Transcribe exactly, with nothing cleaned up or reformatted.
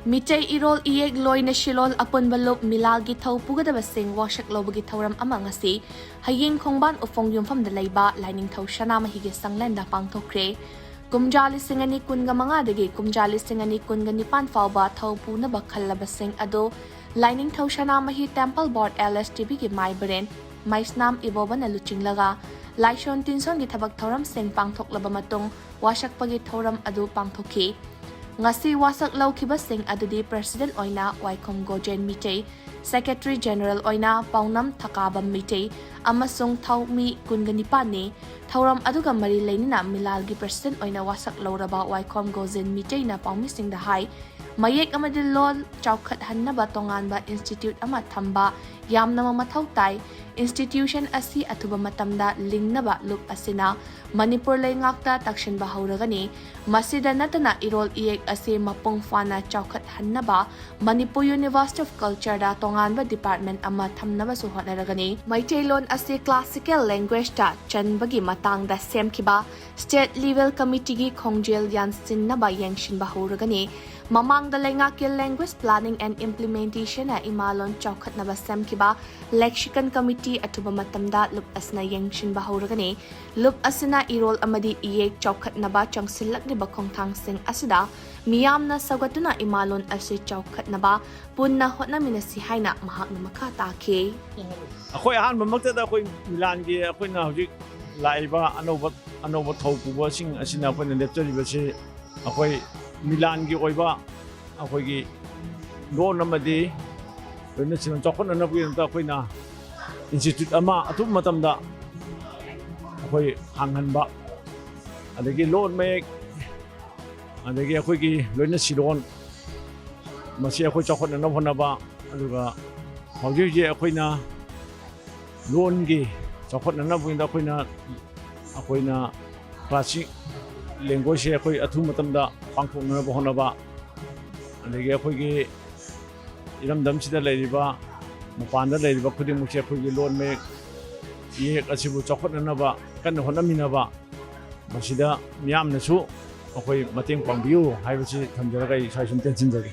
ꯃꯤꯇꯩ ꯏꯔꯣꯜ ꯏꯌꯦꯛ ꯂꯣꯏꯅ ꯁꯤꯂꯣꯟ ꯑꯄꯨꯟꯕ ꯂꯨꯞ ꯃꯤꯂꯥꯜꯒꯤ ꯊꯧ ꯄꯨꯒꯗꯕꯁꯤꯡ ꯋꯥꯁꯛ ꯂꯧꯕꯒꯤ ꯊꯧꯔꯝ ꯑꯃ ꯉꯁꯤ ꯍꯌꯦꯡ ꯈꯣꯡꯕꯥꯟ ꯎꯐꯣꯡ ꯌꯨꯝꯐꯝꯗ ꯂꯩꯕ ꯂꯥꯏꯅꯤꯡꯊꯧ ꯁꯅꯥꯃꯍꯤꯒꯤ ꯁꯪꯂꯦꯟꯗ ꯄꯥꯡꯊꯣꯛꯈ꯭ꯔꯦ꯫ ꯀꯨꯝꯖꯥ ꯂꯤꯁꯤꯡ ꯑꯅꯤ ꯀꯨꯟꯒ ꯃꯉꯥꯗꯒꯤ ꯀꯨꯝꯖꯥ ꯂꯤꯁꯤꯡ ꯑꯅꯤ ꯀꯨꯟꯒ ꯅꯤꯄꯥꯟ ꯐꯥꯎꯕ ꯊꯧ ꯄꯨꯅꯕ ꯈꯜꯂꯕꯁꯤꯡ ꯑꯗꯨ ꯂꯥꯏꯅꯤꯡꯊꯧ ꯁꯅꯥꯃꯍꯤ Temple Board L S T B ꯒꯤ ꯃꯥꯏꯕꯔꯦꯟ ꯃꯩꯁꯅꯥꯝ ꯏꯕꯣꯕꯅ ꯂꯨꯆꯤꯡꯂꯒ ꯂꯥꯏꯁꯣꯟ ꯇꯤꯟꯁꯣꯟꯒꯤ ꯊꯕꯛ ꯊꯧꯔꯝꯁꯤꯡ ꯄꯥꯡꯊꯣꯛꯂꯕ ꯃꯇꯨꯡ ꯋꯥꯁꯛꯄꯒꯤ ꯊꯧꯔꯝ ꯑꯗꯨ ꯄꯥꯡꯊꯣꯛꯈꯤ꯫ ꯉꯁꯤ ꯋꯥꯁꯛ ꯂꯧꯈꯤꯕꯁꯤꯡ ꯑꯗꯨꯗꯤ President ꯑꯣꯏꯅ ꯋꯥꯏꯈꯣꯝ ꯒꯣꯖꯦꯟ ꯃꯤꯇꯩ, Secretary General ꯑꯣꯏꯅ ꯄꯥꯎꯅꯝ ꯊꯀꯥꯕꯝ ꯃꯤꯇꯩ ꯑꯃꯁꯨꯡ ꯊꯧꯃꯤ ꯀꯨꯟꯒ ꯅꯤꯄꯥꯟꯅꯤ꯫ ꯊꯧꯔꯝ ꯑꯗꯨꯒ ꯃꯔꯤ ꯂꯩꯅꯅ ꯃꯤꯂꯥꯜꯒꯤ President ꯑꯣꯏꯅ ꯋꯥꯁꯛ ꯂꯧꯔꯕ ꯋꯥꯏꯈꯣꯝ ꯒꯣꯖꯦꯟ ꯃꯤꯇꯩꯅ ꯄꯥꯎꯃꯤꯁꯤꯡꯗ ꯍꯥꯏ, ꯃꯌꯦꯛ ꯑꯃꯗꯤ ꯂꯣꯟ ꯆꯥꯎꯈꯠꯍꯟꯅꯕ ꯇꯣꯉꯥꯟꯕ institute ꯑꯃ ꯊꯝꯕ ꯌꯥꯝꯅꯃꯛ ꯃꯊꯧ ꯇꯥꯏ꯫ Institution ꯑꯁꯤ ꯑꯊꯨꯕ ꯃꯇꯝꯗ ꯂꯤꯡꯅꯕ ꯂꯨꯞ ꯑꯁꯤꯅ ꯃꯅꯤꯄꯨꯔ ꯂꯩꯉꯥꯛꯇ ꯇꯛꯁꯤꯟꯕ ꯍꯧꯔꯒꯅꯤ꯫ ꯃꯁꯤꯗ ꯅꯠꯇꯅ ꯏꯔꯣꯜ ꯏꯌꯦꯛ ꯑꯁꯤ ꯃꯄꯨꯡ ꯐꯥꯅ ꯆꯥꯎꯈꯠꯍꯟꯅꯕ Manipur University of Culture ꯗ ꯇꯣꯉꯥꯟꯕ department ꯑꯃ ꯊꯝꯅꯕꯁꯨ ꯍꯣꯠꯅꯔꯒꯅꯤ꯫ ꯃꯩꯇꯩꯂꯣꯟ ꯑꯁꯤ classical language ꯇ ꯆꯟꯕꯒꯤ ꯃꯇꯥꯡꯗ ꯁꯦꯝꯈꯤꯕ state level committee ꯒꯤ ꯈꯣꯡꯖꯦꯜ ꯌꯥꯟꯁꯤꯟꯅꯕ ꯌꯦꯡꯁꯤꯟꯕ ꯍꯧꯔꯒꯅꯤ꯫ ꯃꯃꯥꯡꯗ ꯂꯩꯉꯥꯛꯀꯤ Language Planning and Implementation ꯅ ꯏꯃꯥꯂꯣꯟ ꯆꯥꯎꯈꯠꯅꯕ ꯁꯦꯝꯈꯤꯕ Lexicon Committee ꯑꯊꯨꯕ ꯃꯇꯝꯗ ꯂꯨꯞ ꯑꯁꯤꯅ ꯌꯦꯡꯁꯤꯟꯕ ꯍꯧꯔꯒꯅꯤ꯫ ꯂꯨꯞ ꯑꯁꯤꯅ ꯏꯔꯣꯜ ꯑꯃꯗꯤ ꯏꯌꯦꯛ ꯆꯥꯎꯈꯠꯅꯕ ꯆꯪꯁꯤꯜꯂꯛꯂꯤꯕ ꯈꯣꯡꯊꯥꯡꯁꯤꯡ ꯑꯁꯤꯗ ꯃꯤꯌꯥꯝꯅ ꯁꯧꯒꯠꯇꯨꯅ ꯏꯃꯥꯂꯣꯟ ꯑꯁꯤ ꯆꯥꯎꯈꯠꯅꯕ ꯄꯨꯟꯅ ꯍꯣꯠꯅꯃꯤꯟꯅꯁꯤ ꯍꯥꯏꯅ ꯃꯍꯥꯛꯅ ꯃꯈꯥ ꯇꯥꯈꯤ꯫ ꯑꯩꯈꯣꯏ ꯑꯍꯥꯟꯕꯃꯛꯇꯗ ꯑꯩꯈꯣꯏ ꯃꯤꯂꯥꯟꯒꯤ ꯑꯩꯈꯣꯏꯅ ꯍꯧꯖꯤꯛ ꯂꯥꯛꯏꯕ ꯑꯅꯧꯕ, ꯑꯅꯧꯕ ꯊꯧ ꯄꯨꯕꯁꯤꯡ ꯑꯁꯤꯅ ꯑꯩꯈꯣꯏꯅ ꯂꯦꯞꯆꯔꯤꯕꯁꯤ ꯑꯩꯈꯣꯏ ꯃꯤꯂꯥꯟꯒꯤ ꯑꯣꯏꯕ ꯑꯩꯈꯣꯏꯒꯤ ꯂꯣꯟ ꯑꯃꯗꯤ ꯂꯣꯏꯅ ꯆꯥꯎꯈꯠꯅꯅꯕꯒꯤꯗꯃꯛꯇ ꯑꯩꯈꯣꯏꯅ institute ꯑꯃ ꯑꯊꯨꯕ ꯃꯇꯝꯗ ꯑꯩꯈꯣꯏ ꯍꯥꯡꯍꯟꯕ, ꯑꯗꯒꯤ ꯂꯣꯟ ꯃꯌꯦꯛ, ꯑꯗꯒꯤ ꯑꯩꯈꯣꯏꯒꯤ ꯂꯣꯏꯅ ꯁꯤꯂꯣꯟ, ꯃꯁꯤ ꯑꯩꯈꯣꯏ ꯆꯥꯎꯈꯠꯅꯅꯕ ꯍꯣꯠꯅꯕ, ꯑꯗꯨꯒ ꯍꯧꯖꯤꯛ ꯍꯧꯖꯤꯛ ꯑꯩꯈꯣꯏꯅ ꯂꯣꯟꯒꯤ ꯆꯥꯎꯈꯠꯅꯅꯕꯒꯤꯗꯃꯛꯇ ꯑꯩꯈꯣꯏꯅ, ꯑꯩꯈꯣꯏꯅ classic language ꯁꯦ ꯑꯩꯈꯣꯏ ꯑꯊꯨꯕ ꯃꯇꯝꯗ ꯄꯥꯡꯊꯣꯛꯅꯅꯕ ꯍꯣꯠꯅꯕ, ꯑꯗꯒꯤ ꯑꯩꯈꯣꯏꯒꯤ ꯏꯔꯝꯗꯝꯁꯤꯗ ꯂꯩꯔꯤꯕ, ꯃꯄꯥꯟꯗ ꯂꯩꯔꯤꯕ ꯈꯨꯗꯤꯡꯃꯛꯁꯦ ꯑꯩꯈꯣꯏꯒꯤ ꯂꯣꯟ ꯃꯌꯦꯛ, ꯏꯌꯦꯛ ꯑꯁꯤꯕꯨ ꯆꯥꯎꯈꯠꯅꯅꯕ ꯀꯟꯅ ꯍꯣꯠꯅꯃꯤꯟꯅꯕ, ꯃꯁꯤꯗ ꯃꯤꯌꯥꯝꯅꯁꯨ ꯑꯩꯈꯣꯏ ꯃꯇꯦꯡ ꯄꯥꯡꯕꯤꯌꯨ ꯍꯥꯏꯕꯁꯤ ꯊꯝꯖꯔꯒ ꯑꯩ ꯁ꯭ꯋꯥꯏ ꯁꯨꯝ ꯇꯦꯟꯁꯤꯟꯖꯒꯦ꯫